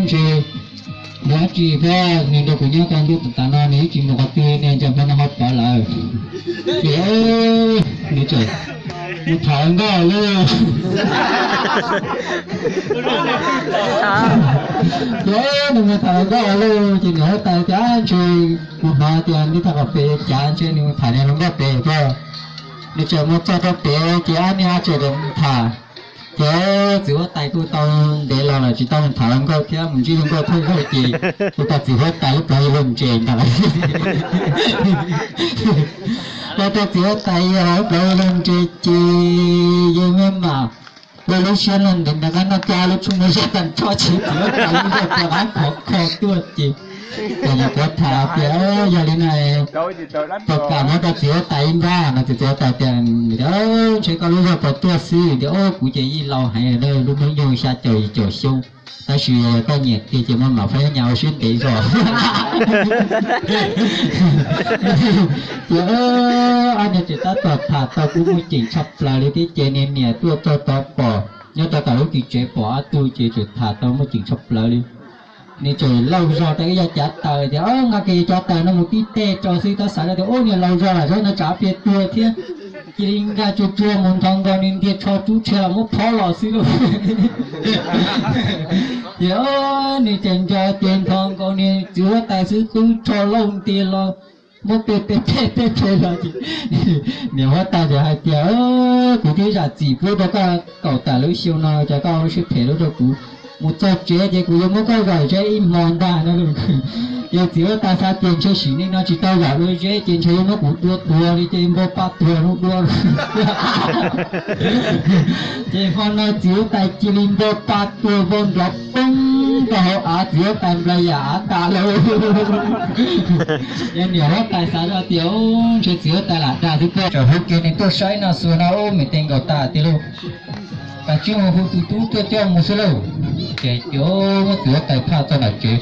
Tsis, nws dab tsi thiab, nws nrog kuv nyob tau ntuj tas no nws ib tsis mus qhov twg, nws ntsia nplo no ho pov lawm. Ces nws tseem mus tham nkauj lauj. Ces nws mus tham nkauj lauj, ces niam huab tais tias, ntshe kuv hnov tias neb tham qhov pem cav, ntshe nws mus tham niag hluas nkauj pem thiab. Nws tseem mus txog rau pem ces ob niag tseem tham. Ces txiv huab tais kuj tau ntev los lawm tsis tau mus tham hluas nkauj thiab, mus ntsib hluas nkauj thawj zaug ces kuj tau txiv huab tais lub plawv yawg luag ntses ntag. Los tau txiv huab tais yawg lub plawv yawg luag ntses ces yawg maj mam ua lub siab los ntev ntev qab noj kiag lub tshuaj muaj zog tag nrho ces txiv huab tais lub zog rov qab khov kho tuaj ces, ces nws kuj tham tias, yog li no puas kam muab rau txiv huab tais ib nrab no? Ces txiv huab tais tias, ntshe koj lub zog puas tuaj xwb. Tias, o, kuv ces yeej laus heev lawm, lub hnub nyoog xya caum yim caum xyoo, tab sis koj nyiam tiag ces maj mam pab nyab ua siab ntev zog. Ces ob niag tseem tab tom tham tau kuj muaj ceem tshaj plaws li thiab ces niag niam tuaj txog tod pom nyob rau tom lub tim tsev pom ob tug ces tseem tham tau muaj ceem tshaj plaws li. Nws tseem lauj zog rau ib co cav taws tias, o, nqa kiag cov taws no mus tib teg rau xwb, tab xav zoj tias, ub, niag laus zog lawm, zaum no tsam pliag tuag thiab. Cia li nkag tsuag tsuag mus nthos nkaus nws ntiag tsho rub rhe los muab phob los xwb lauj. Ces nws tseem nco ces nthos nkaus niag txiv huab tais xwb qwb rho lauj ntiag los muab pe pe pe pe pe los ces niam huab tais tseem hais tias, kuv twb zam txim pub rau koj kaum tawm lub xyoo no, cas koj ua siab phem lub rau kuv. Mus txog tsev ces kuv yuav muab koj zom zeb ib hmo ntag no. Ces txiv huab tais xav tias ntshe sim neej no tsis tau zom dua zeb ces ntshe yuav muab kuv dua tuag li ces npau pa tuag lub duab. Ces hmo no txiv huab tais cia li npau pa tuag vau nrov poob rau hauv av, txiv huab tais nplawm yam av tas lawm. Ces niam huab tais xav zoj tias, ntshe txiv huab tais lam dag xwb pob. Txawm hu kiag nws tuaj saib no xwb no, ub, me tes nkaum tas tiag lauj. Kav tsij mus hu tus tub tuaj coj mus xwb lauj. Ces muab txiv huab tais phaj txog nram tsev.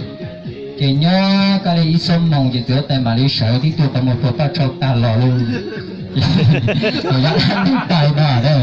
Ces nyob kaj li ib xuab moos ces txiv huab tais mam li sawv tib tug qhov muag puag paj tsau tag los lauj. Ces yog dab neeg tais no na.